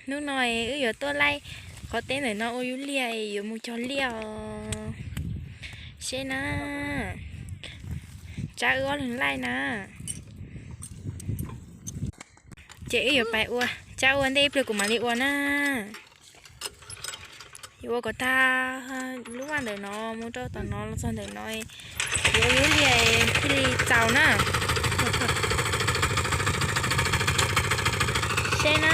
Hnub no wb yuav tuaj laij qhov teb ntawm no ua yub liaj es yuav mus cog liaj os. Seb na, tsab wb ob leeg laij na. Ces wb yuav pais ua, tsab ua ntej ib pliag kuv mam li ua na. Yuav ua kom tag lub vaj ntawm no mus rau tom no los txog ntawm no, yuav ua yub liaj thiaj li txaus na. Seb na.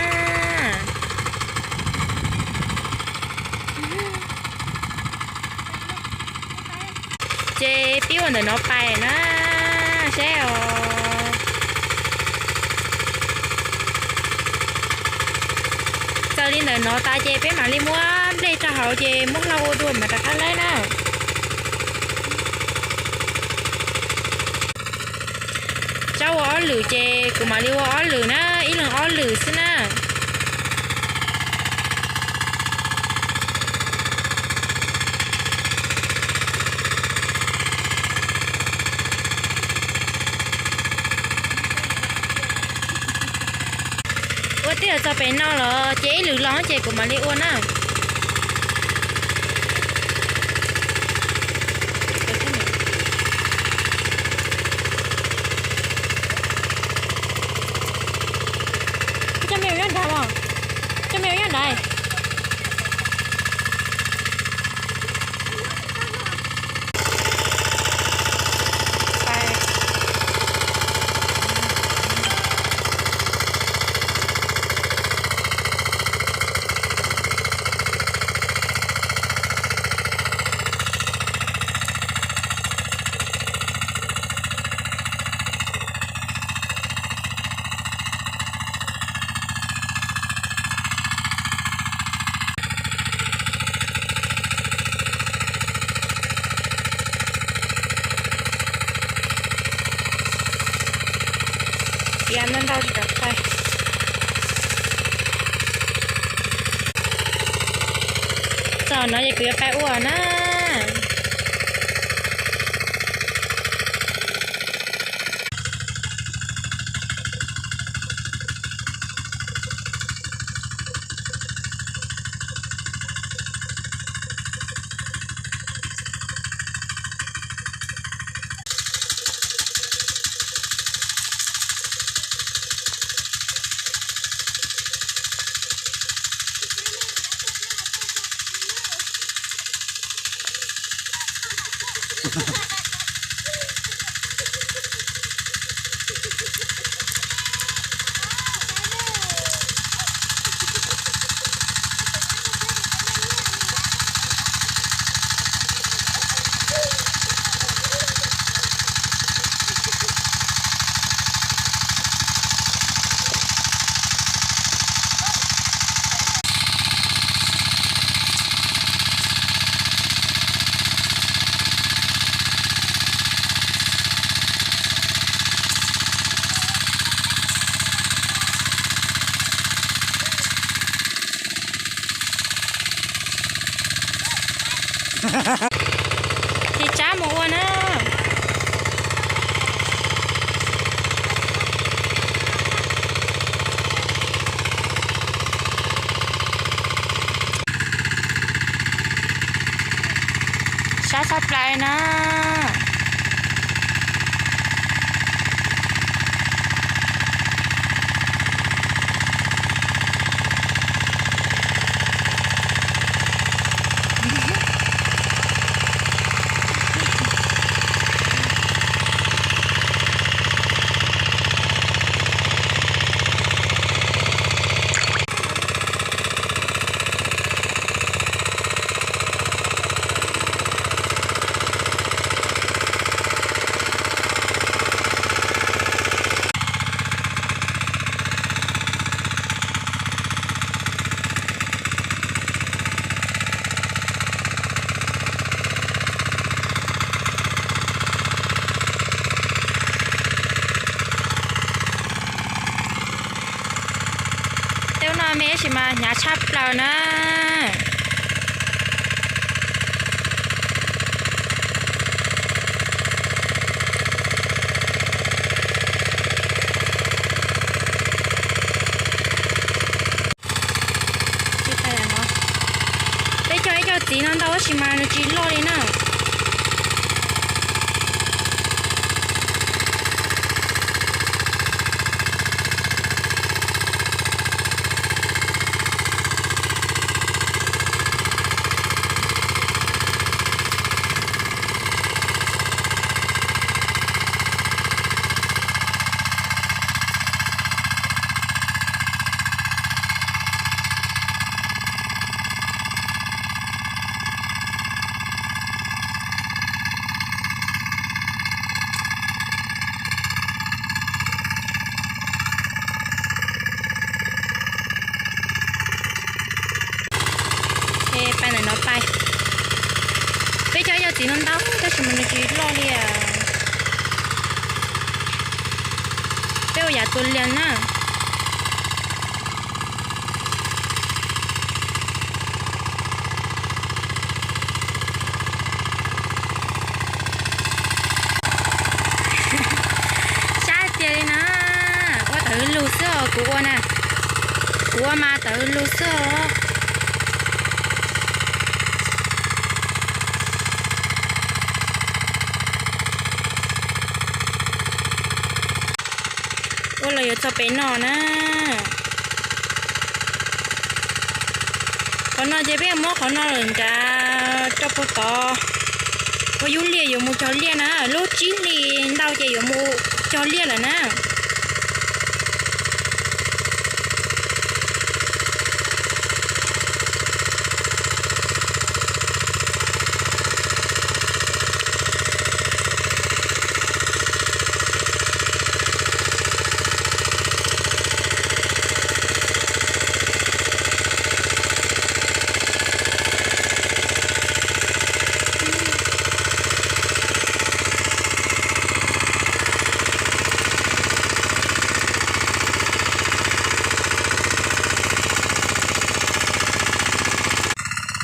Ces pib ua ntawm no pais na, seb os. Txaws li ntawm no tas ces peb mam li muab nplej rau hauv ces muab hlau ua dua mam rov qab laij na. Tsab ua ob lwm ces kuv mam li ua ob lwm na, ib leeg ob lwm xwb na. Ua twb yog txog pem no los ces ib lwm los ces kuv mam li ua na. Coj me nyob nrad os, coj me nyob nrad. Piav ntau ntau tsis tau qhia. Txog no ces kuv yuav pab ua na. Ces tsab mus ua na. Sab tshaj plaws na. Tej ub no me tab sis mas hnyav tshaj plaws na. Cog ib co txiv no ntau tab sis mas nws tsis loj li na. Pais ntawm no pais. Peb cog ib co txiv no ntau tab sis mas nws tsis loj li. Peb ua yam tua lias na. Sab tiag li na. Ua tawv lug xwb os kuv ua na. Kuv ua mas tawv lug xwb os. Ua los yuav txog pem no na. Qhov no ces peb muab qhov no lawm nrad rau puag tod. Ua yub liaj yuav mus cog liaj na, lub tsib hlis ntau ces yuav mus cog liaj lawm na.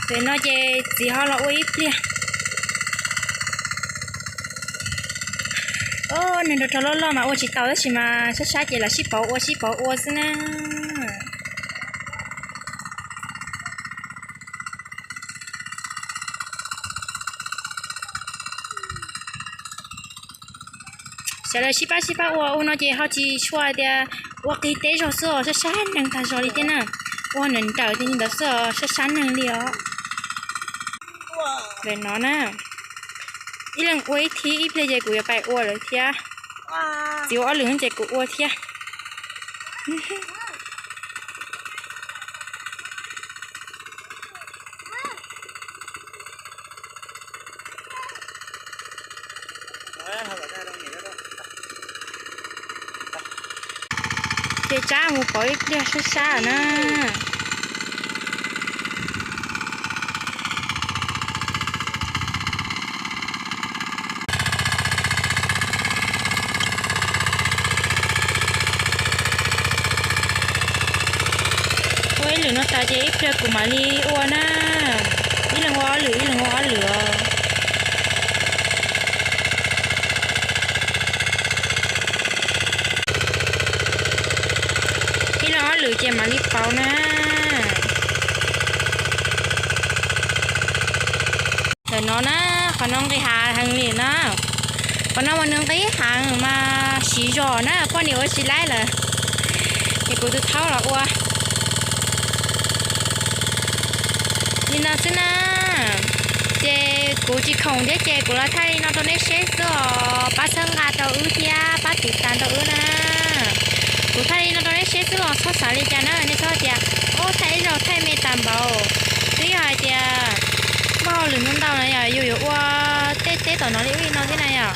Tam no ces txiv ho los ua ib pliag. Nws nrog rog loj loj mas ua tsis tau tab sis mas sab sab ces los sib pauv ua sib pauv ua xwb na. Sawv daws sib pab sib pab ua ua no ces ho tsis tshua tias ua qis teb zog xwb os, sab sab neeg tag zog li thiab na. Ua nrawm nrawm li ntawd xwb os, sab sab neeg li os. Ntawm no na, ib leeg ua ib thib, ib pliag ces kuv yuav pais ua lawm thiab. Txiv ua ob lwm ces kuv ua thiab. Ces Tsab mus pauv ib pliag sab sab na. Ua ib lwm no tas ces ib pliag kuv mam li ua na. Ib leeg ua ob lwm, ib leeg ua ob lwm os. Ib leeg ob lwm ces mam li pauv na. Ntawm no na, qhov no nqis hav heev li na. Qhov no mas nws nqis hav mas siv zog na, poj niam ua tsis laib lawm. Ces kuv tus thaub los ua li no xwb na. Ces kuv tsis khoom thiab ces kuv los thaij li no rau nej seb xwb os, pab txhawb nqa rau wb thiab pab tiv tas rau wb na. Kuv thaij li no rau nej seb xwb los txhob xav li cas na, nej txhob tias, ub, thaij ib zaug thaij me tas npaum. Twb yog hais tias muaj hauj lwm ntau ntau na yom, yus yuav ua tej teb tom no li ub li no thiab na yom.